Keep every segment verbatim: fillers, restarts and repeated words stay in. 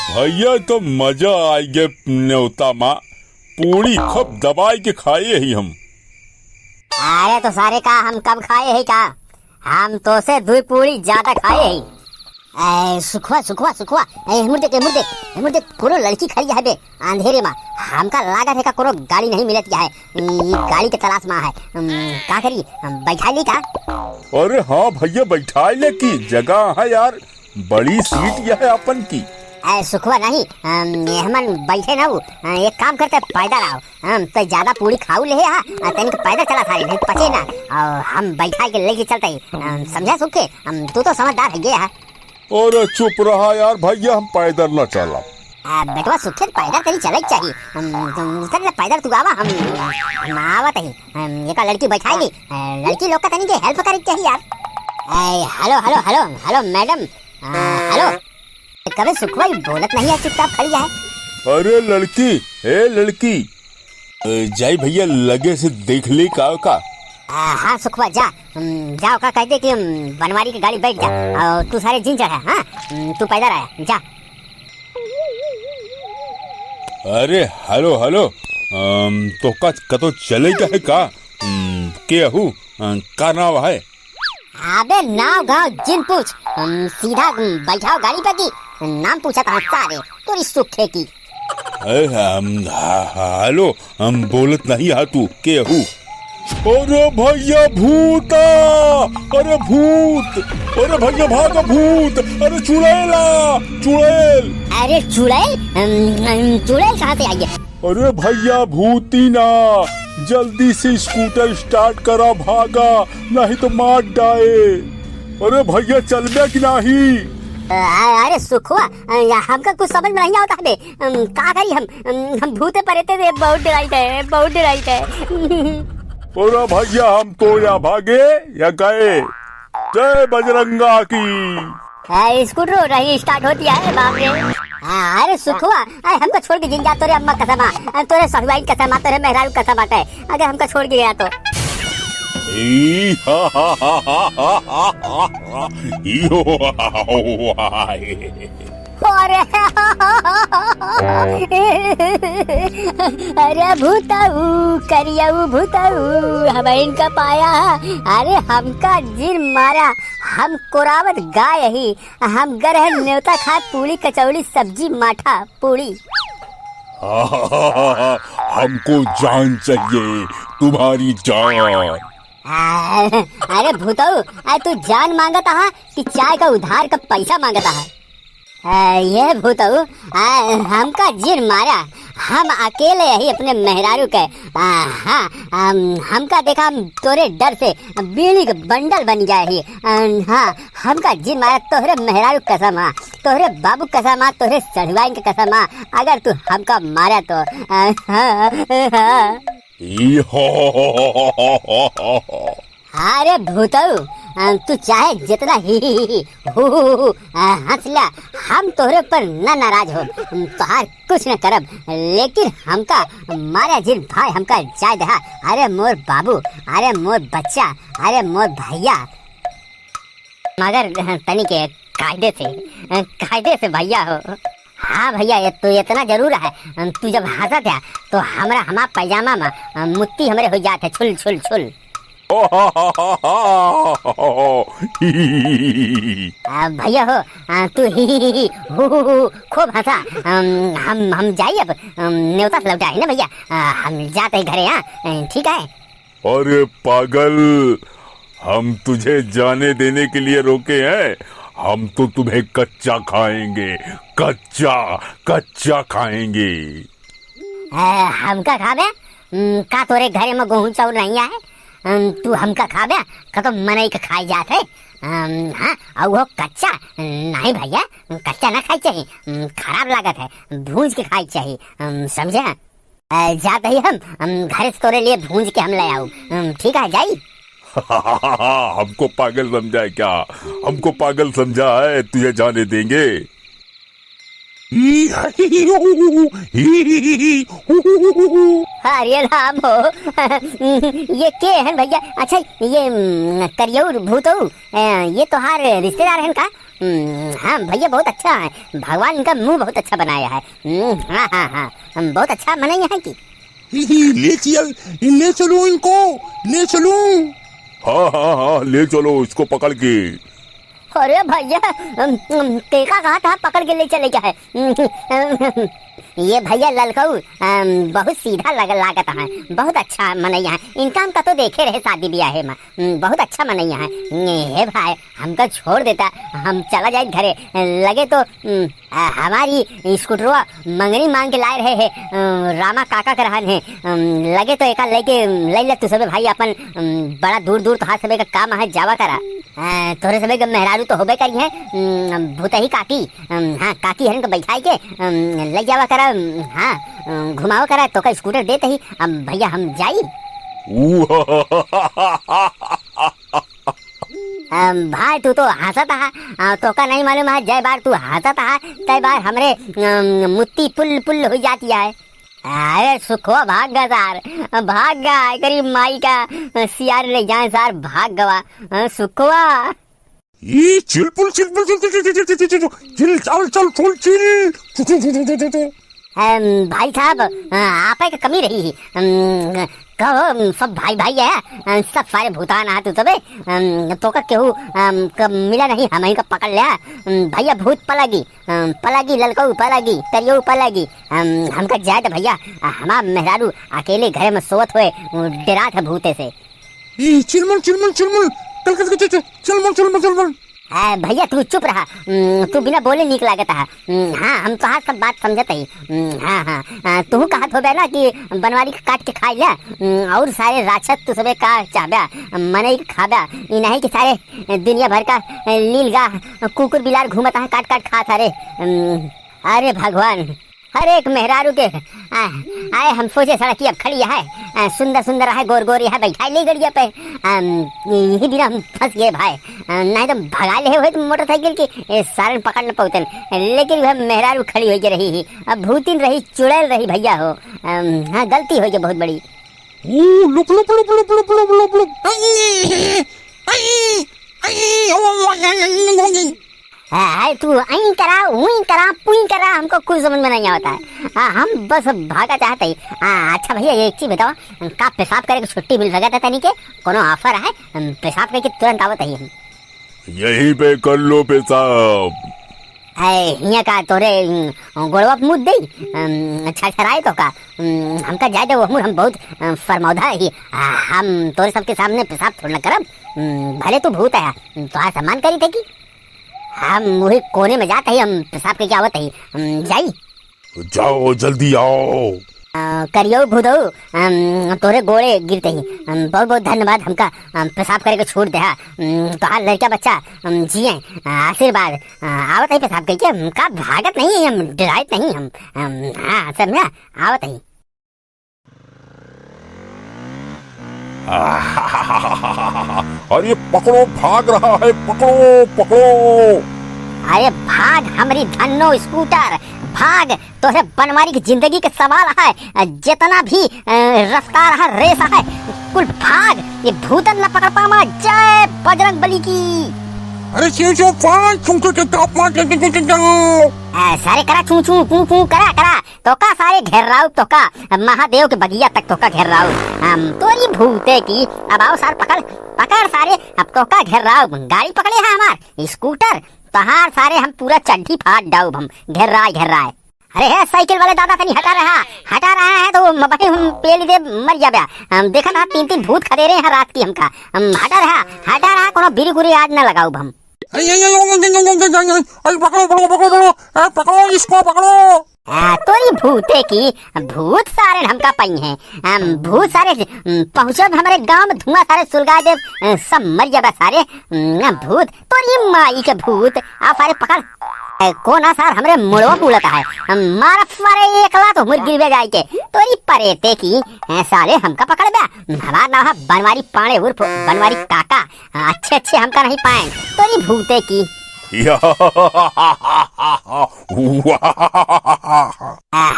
भइया, तो मजा आइ गे नेवता मा। पूड़ी खूब दबाइ के खाए ही हम। अरे तो सारे का हम कम खाए ही का? हम तोसे दुइ पूड़ी ज्यादा खाए ही। ए, सुखवा, सुखवा, सुखवा। ए, मुड़ देख, ए, मुड़ देख, ए, मुड़ देख, कोनो लड़की खड़ी है बे, अंधेरे मा। हमका लागत है का कोनो गाड़ी नहीं मिलत है। ई गाड़ी के तलाश मा है। हम, का करी? हम बैठाइ ली का? अरे हाँ भइया, बैठाइ ले की जगह है यार। बड़ी सीट यह है अपन की। ए, सुखवा नहीं, अम, ये हमन बैठे ना हूँ। अ, एक काम करते, पैदल आओ। हम तो ज्यादा पूड़ी खाऊ ले हा, अ, तनिक पैदल चला सारे, नहीं पचे ना। और हम बैठा के लेके चलते ही, अम, समझा सुखे? हम, तू तो समझदार है ये हा। अरे चुप रहा यार भइया, हम पैदल ना चला। आ, बेटवा सुखे, पैदल तनी चले के चाहिए। हम, तुम उतर ले पैदल, तू आवा, हम, हम आवत ही। हम, एका लड़की बैठाई ली। अ, लड़की लोग का तनी के help करे के चाहिए यार। ए, hello, hello, hello, hello, madam। आ, hello। कबे सुखवा ई बोलत नहीं है, चुपचाप खड़ी है। अरे लड़की, ए लड़की, ए, जाई भइया लगे से देख ले का, का? आ, हाँ सुखवा जा, हम्म, जा ओका कह दे कि, हम्म, बनवारी के गाड़ी बैठ जा, और तू सारे जिन चढ़ा, हाँ? हम्म, तू पैदल आया, जा। अरे hello, hello, अम, तोका कतो चले का है का? हम्म, के हू? अ, का नाव है? अबे नाव गाँव जिन पूछ, हम सीधा, हम, बैठाओ गाड़ी पे की नाम पूछत हूँ सारे, तोरी सुखे की। ए, हम, हा-, हा-, hello, हम बोलत नहीं हा तू, के हू? अरे भइया भूता, अरे भूत, अरे भइया भागा भूत, अरे चुड़ैला, चुड़ैल। अरे चुड़ैल? हम, हम, चुड़ैल कहाँ से आई है? अरे भइया भूती ना, जल्दी से scooter start करा, भागा, नहीं तो मार डाए। अरे भइया चलबे कि नहीं? अ-, अरे सुखवा, अ, या हमका कुछ समझ में नहीं आवत है बे। अम, का करी हम? अम, हम भूते परेते से बहुत डराइत है, बहुत डराइत है। अरे भइया हम तो या भागे या गए। जय बजरंगा की। हाँ, scooter नहीं start होती है, बाप रे। हाँ, अरे सुखवा, अरे हमको छोड़ के जिन जा, तोरे अम्मा कसम आ, तोरे सहुआइन कसम आ, तोरे मेहरारू कसम आटे, अगर हमको छोड़ के गया तो। ई, हा, हा, हा। अरे, अरे भूतऊ, करियऊ भूतऊ, हम इनका पाया। अरे हमका जिन मारा, हम कोरावत गाय ही, हम गरहन नेवता खाए पूड़ी कचौड़ी सब्जी माठा पूड़ी। हमको जान चाहिए, तुम्हारी जान। आ, अरे भूतऊ, आ, तू जान मांगत हा कि चाय का उधार का पैसा मांगत हा? आ, ये भूतऊ, आ, हमका जिन मारा, हम अकेले ही अपने मेहरारू के, आ, हाँ, हम, हमका देखा, हम तोरे डर से बीड़ी के बंडल बन गया ही। आ, हाँ, हमका जिन मारा, तोहरे मेहरारू कसम आ, तोहरे बाबू कसम आ, तोहरे सढ़ुआइन के कसम आ, अगर तू हमका मारा तो, आ, हाँ, हाँ। ई हो, हो, हो। अरे भूतऊ, अ, तू चाहे जितना ही, ही, ही, ही, हु, हु, हु, हु, अ, हंस ला, हम तोहरे ऊपर ना नाराज हो, तोहार कुछ न करब, लेकिन हमका मारे जिन भाई हमका जाय देहा। अरे मोर बाबू, अरे मोर बच्चा, अरे मोर भैया। मगर, अ, तनी के कायदे से, अ, कायदे से भैया हो। हाँ भैया, ये तो इतना जरूर है, अ, तू जब हंसत है तो हमरा, हमार पैजामा में, अ, मुत्ती हमरे हो जात है, छुल, छुल, छुल। आ, भैया हो, आ, तू ही, ही, ही, ही, हु, हु, हु, खूब हंसा। अम, हम, हम जाई अब, अम, नेवता से लौटा है ना भैया, आ, हम जाते ही घरे, हाँ, अ, ठीक है। अरे पागल, हम तुझे जाने देने के लिए रोके हैं, हम तो तुम्हें कच्चा खाएंगे, कच्चा, कच्चा खाएंगे। ए, हमका खाबे? हम्म, का तोरे घरे में गेहूं चाउर नहीं आए? हम्म, तू हमका खाबे? का तो मनई के खाए जात है। हम्म, हाँ, और वो कच्चा? नहीं भैया, कच्चा ना खाए चाहिए। हम्म, खराब लागत है, भूंज के खाए चाहिए। हम्म, समझे? ए, जात ही हम, हम घरे से तोरे लिए भूंज के हम ले आऊ। हम्म, ठीक है, जाई? हमको पागल समझा है क्या? हमको पागल समझा है, तुझे जाने देंगे? अरे राम हो, ये के हन भैया? अच्छा, ये, उम, करियऊ भूतऊ, ए, ये तोहार रिश्तेदार हन का? हम्म, हाँ भैया, बहुत अच्छा है, भगवान इनका मुंह बहुत अच्छा बनाया है। हम्म, हाँ, हाँ, हाँ, हम बहुत अच्छा मनई है कि। ही, ही, ले चल, ले चलो इनको, ले चलो। हाँ, हाँ, हाँ, ले चलो इसको पकड़ के। अरे भैया, अम, अम, तेका कहा था पकड़ के ले चले क्या है? ये भैया ललकऊ, अम, बहुत सीधा लग, लागत है, बहुत अच्छा मनई है। इनका हम कतो देखे रहे शादी ब्याहे में। हम्म, बहुत अच्छा मनई है। हे भाई, हमका छोड़ देता, हम चला जाइत घरे। लगे तो, हम्म, आ, हमारी स्कूटरवा मंगनी मांग के लाए रहे है, अ, रामा काका के रहन है। अम, लगे तो एका लेके, अम, ले ले तू सबे भाई अपन, अम, बड़ा दूर दूर तोहार सबे का काम है, जावा करा। अ, तोहरे सबे के मेहरारू तो होबे करी है, अम, भूतही काकी, अम, हाँ, काकी हरन के बैठाई के, अम, ले जावा करा, अम, हाँ, अम, घुमावा करा, तोका स्कूटर देत ही, अब भैया हम जाई। अम, भाई, तू तो हंसत हा, आ, तोका नहीं मालूम है, जय बार तू हंसत हा, तय बार हमरे, अम, मुत्ती पुल पुल हो जाती है। अरे सुखवा भाग गा सार, भाग गा, एकरी माई का, अ, सियार ले जाए सार, भाग गवा, अ, सुखवा। ई चिलपुल, चिलपुल, चिल, चिल, चल, चल, चल, चल, चल। अम, भाई साहब, अ, आपे के कमी रही है। अम, कहो, अम, सब भाई भाई है, अम, सब सारे भूतान आ तू सबे, अम, तोका केहू, अम, क-, मिला नहीं, हम ही का पकड़ लिया। अम, भैया भूत पलागी, अम, पलागी ललकऊ पलागी, करियऊ पलागी, अम, हमका जाए दे भैया, अ, हमार मेहरारू अकेले घरे में सोवत होए, उ डेरात है भूते से। ई, चिलमुल, चिलमुल, चिलमुल, चल, चल, चल, चल, चिलमुल, चिलमुल, चिलमुल। ए, भैया, तू चुप रहा। उम, तू बिना बोले नीक लागत है। उम, हाँ, हम तोहार सब बात समझत हई। उम, हाँ, हाँ। आ, तू कहत होबे ना कि बनवारी के काट के खाई ले। उम, और सारे राक्षस तू सबे का चाहबे, मनई के खाबे। ई नहीं कि सारे दुनिया भर का लीलगा, कुकुर बिलार घूमत है, काट काट खा सारे। उम, अरे भगवान, हर एक मेहरारू के, आ, आए हम सोचे सड़किया खड़ी है, आ, सुंदर सुंदर है, गोर गोरी है, बैठाई ले गड़िया पे। आ, यही बिना हम फंस गए भाई, आ, नहीं तो भगा ले होइत मोटरसाइकिल की, ए, सारन पकड़ न पौतन। लेकिन वह मेहरारू खड़ी होई के रही ही, अब भूतिन रही, चुड़ैल रही भैया हो। आ, हाँ, गलती होई के बहुत बड़ी। ऊ, लुक, लुक, लुक। आई, आई, आई, ओ, ओ, ओ, ओ, ओ। आ, हाय, तू अईं करा, उईं करा, पुईं करा, हमको कुछ समझ में नहीं आवत है। आ, हम बस भागा चाहत ही। आ, अच्छा भैया, एक चीज बतावा, का पेशाब करे के छुट्टी मिल सकत है तनी के? कोनो offer है? हम पेशाब करके तुरंत आवत ही हम। यहीं पे कर लो पेशाब। ए, हियाँ का तोरे, उम, गोड़वा पे मुद देई? उम, छरछराए तो का? उम, हमका जाए दे वो मुर, हम बहुत, अ, फरमौधा ही। आ, हम तोरे सबके सामने पेशाब थोड़ा ना करब। उम, भले तू भूत है, तोहार सम्मान करी थे कि? हम वही कोने में जात ही, हम पेशाब करके आवत ही, हम जाई। जाओ, जल्दी आओ। अ, करियो भूदऊ, हम तोरे गोड़े गिरत ही, हम बहुत बहुत धन्यवाद, हमका, हम पेशाब करे के छूट दे, हाँ। हम तोहार लड़का बच्चा, हम जिए, अ, आशीर्वाद, अ, आवत ही पेशाब करके, हमका भागत नहीं, हम डराइत नहीं, हम, हम, हाँ, समझा, आवत ही। अरे पकड़ो, भाग रहा है, पकड़ो, पकड़ो। अरे भाग हमरी धन्नो स्कूटर, भाग, तोहरे बनवारी की जिंदगी के सवाल है। जितना भी, अ, रफ्तार है, रेस है, कुल भाग, ये भूतन न पकड़ पावा। जय बजरंग बली की। अरे चू चू पाँच, चू चू चू चू पाँच, चू चू चू चू। अ, सारे करा चू चू, कू कू, करा, करा। तोका सारे घेर्राउब तोका, महादेव के बगिया तक तोका घेर्राउब। हम तोरी भूते की, अब आओ सार पकड़, पकड़ सारे, अब तोका घेर्राउब। गाड़ी पकड़े है हमार, स्कूटर, तोहार सारे हम पूरा चड्ढी फाड़ डाउब हम, घेर्राए, घेर्राए। अरे हे साइकिल वाले दादा तनी हटा रहा, हटा रहा है तो म-, भाई हम पेली दे मर जाबे। हम देखा था तीन तीन भूत खदेरे हैं रात की हमका। हम हटा रहा, हटा रहा, कोनो बिरी गुरी आज न लगाउब हम। अरे, अरे, अरे, अरे, अरे, अरे, अरे, अरे, पकड़ो, पकड़ो, पकड़ो, पकड़ो, अरे, पकड़ो इसको, पकड़ो। आ, तोरी भूते की, भूत सारे हमका पई हैं। हम भूत सारे, उम, पहुँचब हमरे गाँव में, धुआं सारे सुलगा देब, अ, सब मर जाबा सारे, उम, भूत, तोरी माई के भूत, आ सारे पकड़। ए, कोना सार हमरे मुड़वा पुलत है, हम मारब सारे एक लात मुर्गी बे जाए के, तोरी परेते की, ए, सारे हमका पकड़ बे, हमार नाम है बनवारी पांड़े उर्फ बनवारी काका। अच्छे अच्छे हमका नहीं पाएन, तोरी भूते की। आ,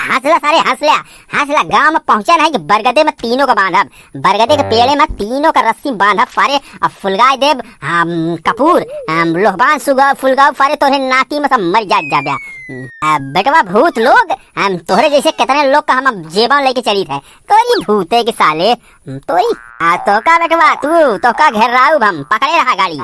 हँस ला सारे, हँस ला, हँस ला। गाँव में पहुँचा नहीं कि बरगदे में तीनों का बाँधब, बरगदे के पेड़े में तीनों का रस्सी बाँधब सारे, अब फुलगाय देब। हम कपूर, हम लोहबान सुगा फुलगाव सारे, तोरे नाती में सब मर जात जाब्या। आ, बेटवा भूत लोग, हम तोहरे जैसे कितने लोग का हम अब जेबा लेके चली थे। तोरी भूते के साले, तोरी। आ, तोहका बेटवा, तू, तोहका घेर्राउब हम, पकड़े रहा गाड़ी,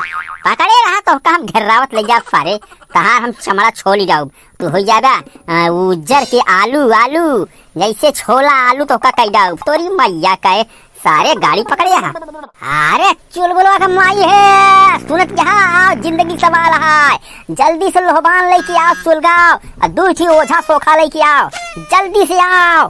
पकड़े रहा, तोहका हम घेर्रावत ले जाब सारे, तहार हम चमड़ा छोली जाउब, तू हो जाबा, आ, उज्जर के आलू, आलू, जैसे छोला आलू तोहका कई जाउब, तोरी मैया कहे, सारे गाड़ी पकड़े रहा। अरे चुलबुलवा का माई है, सुनत यहाँ आओ, जिंदगी सवाल है, जल्दी से लोहबान लेके आओ सुलगाव, आ दू ठी ओझा सोखा लेके आओ, जल्दी से आओ।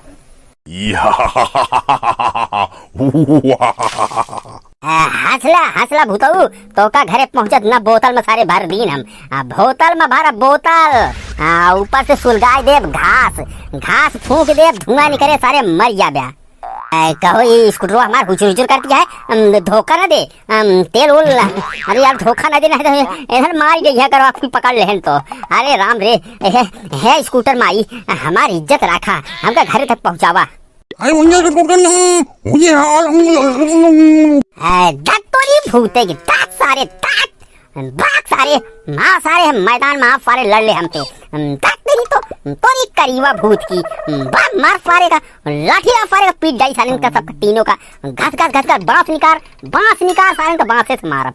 आ, हँस ला, हँस ला भूतऊ, तोका घरे पहुँचत ना बोतल में सारे भर दीन हम। आ, बोतल में भर बोतल। आ, ऊपर से सुलगाय देब घास, घास फूँक देब, धुआँ निकरे, सारे मर जाब्या। आ, कहो, ई स्कूटरवा हमार हुचुर हुचुर करती है, अम, धोखा ना दे। अम, तेल उल, अरे यार, धोखा ना देना है तो इधर मार गई है, करो, आप पकड़ लेहन तो। अरे राम रे, हे, हे स्कूटर माई, हमार इज्जत राखा, हमका घरे तक पहुँचावा। अरे उन्हें स्कूटर नहीं, मुझे हाल ए, धत तोरी भूते की, धत सारे, धत। भाग सारे, मार सारे, हम मैदान में आप सारे लड़ ले हमसे। धत तेरी तो, तोरी करीबा भूत की, बा मार सारे का, लाठी ला सारे का पीट जाई सारे इनका सबका तीनों का। घस घस घस कर बाँस निकार, बाँस निकार सारे का बाँसे से मारब।